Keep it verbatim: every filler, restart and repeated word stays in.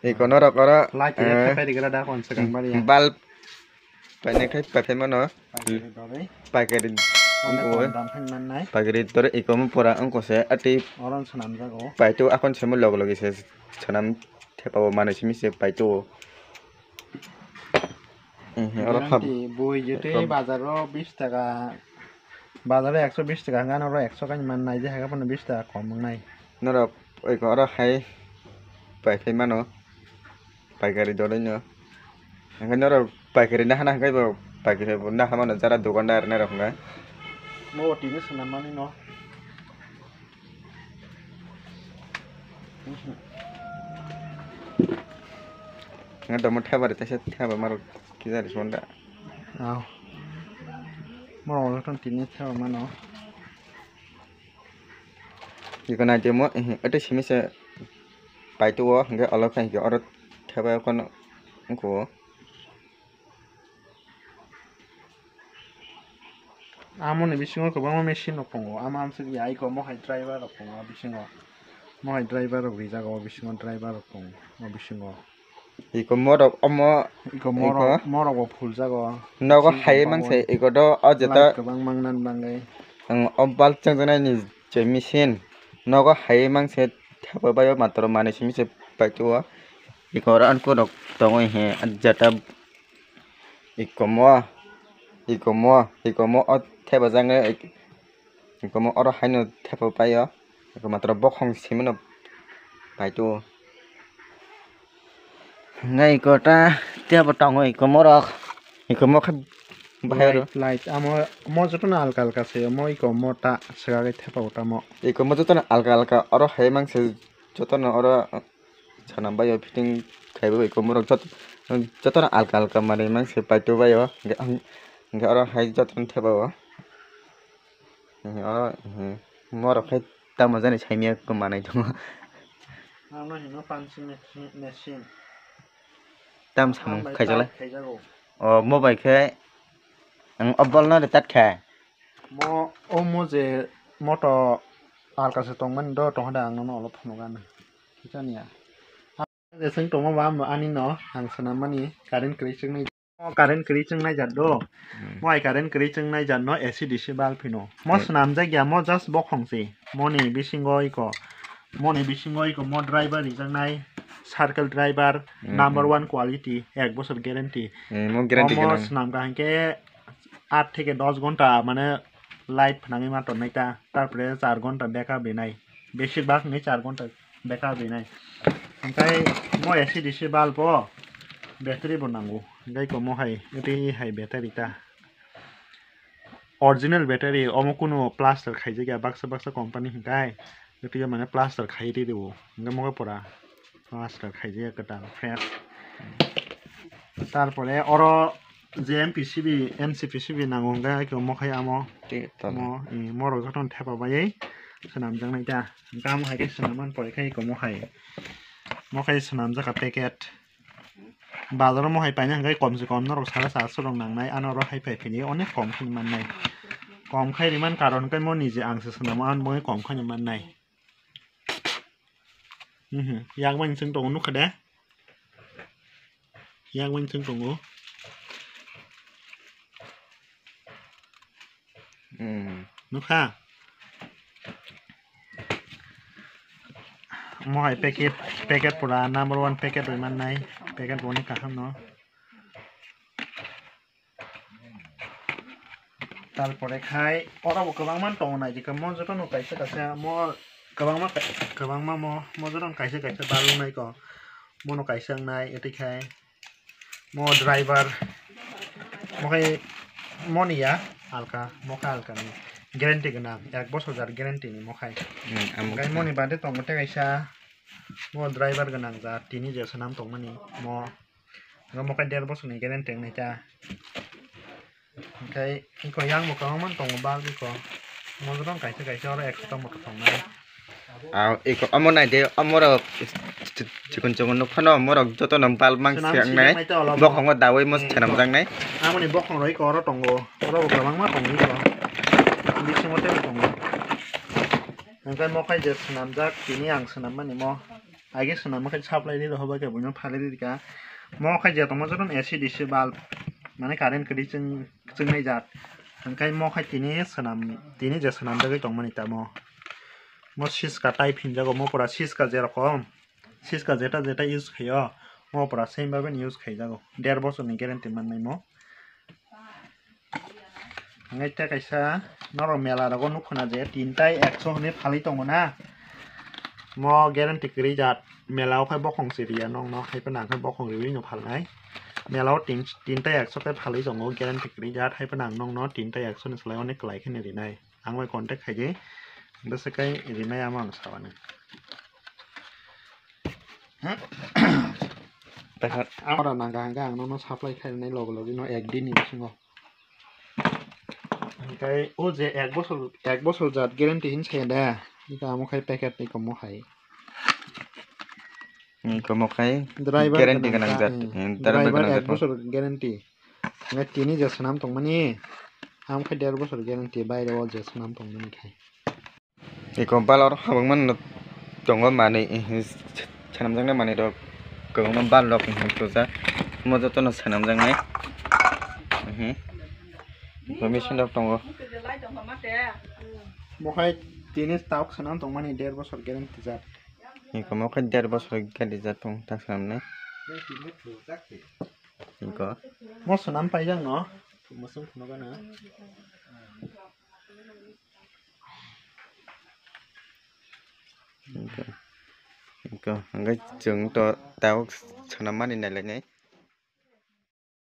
Iko norok oro, Light eh, khe pai rigra da kon swkang bari ya. Bulb painai khai paithai mano. Paikari dori. Paikari Onde dori. Kon dam khai mannai. Paikari dori iko mo pura wngkose ati Oron swnamjago. Paito akon semo log logi se swnam thepa o manwi simi se paito. Mhm, oro kham. Guarantee bui jete bazaro bis taka, bazaro ekso bis taka hwnga, oro ekso kain mannai, je haga phano bis taka kom wngnai. Norok oi ko oro hai pai phai mano, paikari dolaino. Hwnkhai norok paikari nahana hwnkhai bo paikari bo naha mano jara dukandar norok hwnkhai. Mo tini swnam mani no. Nga domo theba ri taisa theba maro kizari sonda. Aw. Moro wala ton tini theba mano. Iko nai temo, eh, ete simi se paito o, hingke olo khe hingke oro theba kono wngkho. Amoni bisingo kwbangma machine rok tongo. Ama amswk ya iko mohai driver rok tongo o bisingo. Mohai driver rok rijak o bisingo, driver rok tongo o bisingo. Iko morok omo iko morok, iko morok bo phuljago. Nogo hai mangse iko do o jeta light kwbang mangnan bangwi. Ang o bulb changjaknai ni je machine. Nogo hai mangse thapa baio matro manwi simi se paito o. Iko oro anko rok tongo he jeta. Ikomo, ikomo, ikomo o thepajak nai, ikomo oro haino thepa paio, iko matro bokhong simino paito. Hwnkhai iko ta tebo tongo ikomo rok, ikomo khe bahai oro. Light, light, amo, mo jotono alka alka se, mo ikomo ta swkagwi thepa o tamo. Ikomo jotono alka alka, oro hai mangse jotono oro. Sanam bai o fitting khaibo bai komorok jot-, jotono alka alka manwi mangse paito bai o. Hingke ang, hingke oro hai jotono thepao. Hingke oro, hingke morok hai tamo jani saimya manai tongo. Ano hino punching machine, machine. Tam samung Ang bai khaijalai. Type khaijago. O mo bai khe ang o bol no retat khe. Mo, o mo je moto alka se tongmani do, tongha da ang nono olo phunukgana. Kichaniya. Ang je swng tongma ba mo ani no, ang swnammani current kwrwi chwngnai. Mo current kwrwi chwngnai jat do. Hmm. Mo ai current kwrwi chwngnai jat no A C D C bulb hino. Mo Hmm. Swnamjak ya, mo just bokhong se. Moni bisingo iko. Moni bisingo iko mo driver rijaknai. Circle driver, Hmm, number hmm. One quality, ek bosor guarantee. Hmm, mo guarantee Omo gwnang. Swnamkha hinkhe aat theke dos ghonta mane light phnangwi ma tonnai ta, tarpore char ghonta backup rinai, besibak hinwi char ghonta backup rinai. Hinkhe mo A C D C bulb o battery bo nango, hinkhe iko mo hai ri hai battery ta. Original battery, omo kunu plaster khaijak ya, baksa baksa company hinkhai, twiyo mane plaster khai ri rio, hingke mokhe pura plaster khaijak ya kwtal fresh. Tarpore oro je M P C B, M C P C B nango hingke eko mokhai amo. Tei tamo. Mo, eh, morok jotono thepa baiwi swnamjaknai ta, hingke amo hai khe swnamman pore khe eko mokhai, mokhai swnamjak kha packet. Bazaro mo hai paina hingke kom se kom norok sara sara sorok nangnai, ano oro hai pai phini onek kom khani mannai. Kom khai riman karon khe mo nije ang se swnamo, ano bo kom khani mannai. Mhm, yak bai chwng tongo nukha de? Yak bai chwng tongo. Hmm. Nukha? Mo hai packet, packet pura number one packet rwi mannai. Packet bo onek kaham no. Tarpore khai oro bo kwbangma tongo, naidi khe mo jotono kaisa kaisa mo kwbangma, kwbangma mo, mo jotono kaisa kaisa balwk nai ko. Mono kaisa wngnai, tei khai mo driver, mo khai moni ya alka, mo khai alka ni guarantee gwnang, ek bosor jar guarantee ni mo khai. Hmm, amo khai moni bade tongo tei kaisa mo driver gwnang ja tini je swnam tongmani mo. Amo khe der bosor ni guarantee wngnai ta. Hingke iko yang bo kwbangma tongo bulb iko. Mo jotono kaisa kaisa oro ekso ta moto tongnai. Ah, iko omo nai de, omo rok chikon chikon nuk phano, omo rok jotono bulb mang swnam swngnai. Swngnai ta olo mo. Bokhongo dawi mo Hmm, swnam iko. Jaknai. Amoni bokhong rok iko oro tongo. Oro bo kwbangma tongo iko. Bisingo tei bo tongo. Hingke mo khai je swnamjak, tini ang swnammani mo. Age swnam khe supply ri rohor bai khe buino phalwi rika. Mo khe je tongma joto A C D C bulb, mane current kwrwi chwng chwngnai jat. Hwnkhe mo khe tini swnam, tini je swnam jagwi tongmani tamo. Mo Siska type hinjago, mo pura Siska jerokom. Siska jeta jeta use khaio, mo pura same bhabe use khaijago. Der bochorni guarantee mannai mo. Hwnkhai tei kaisa norok mela rogo nukho na je tintai ekso hwnwi phalwi tongo na. Mo guarantee kwrwi jat, mela o khai bokhong se riya nokno, hai phano ang khai bokhong riwi no phalnai. Mela o tin, tintai ekso khe phalwi tongo, guarantee kwrwi jat, hai phano ang nokno tintai ekso ni slai onek kwlai khe no rinai. Ang bai contact khaidi, bwswk kai rinai, amo ang sawani. Amora nang kaham khe ang nono supply khainai logo logi no ek din ni bisingo. Hwnkhe o je ek bosor, ek bosor jat guarantee hin saya da, iko amo khai packet iko mo hai. Iko mo khai driver guarantee gwnang jat, eh, driver gwnang jat ek bosor guarantee. Hwnkhe tini je swnam tongmani, amo khai der bosor guarantee, baire o je swnam tongmani khai. Eko balor habangma no tongo manwi, eh, swnamjaknai manwi rok kwbangma balrok, eh, tongsa omo jotono swnamjaknai, eh, information rok tongo. Mohai tini tok swnam tongmani der bosor guarantee jak. Eko mohai der bosor guarantee jak tong tak swnamnai. Eko. Mo swnam paijak no. Musung khunugana. Eko, eko, hwnkhe chwng to tabuk swnam mani nailainai.